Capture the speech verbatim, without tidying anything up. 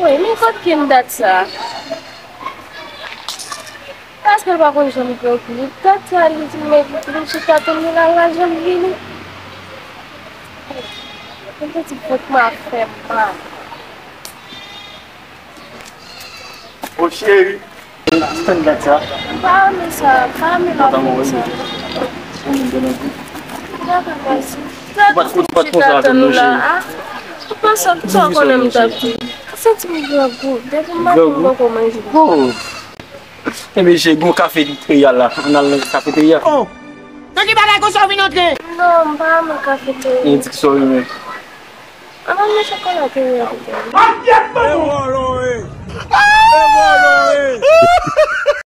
Wi, men kot ki m dat sa? Paske l pa konn janm grangou. Dat sa li di men li chita tann li la, l pa janm vini. Mwen santi vant mwen ap fè m mal. O cheri, tann dat sa. Pa renmen sa, pa renmen la pou sa. Ou pa t konn sa tann non cheri. Ou panse sa w konnen m t ap di. Ou santi m grangou. Depi m maten m poko manje. Oh. Ebyen cheri, gon kafe ki kreyal la. Ann al nan kafeterya. Nan ki bagay konsa w vin antre? Non, m pa renmen kafeterya. Yon ti kisa w renmen? Ann al nan chokolateri avèk mwen. Asyèt manman!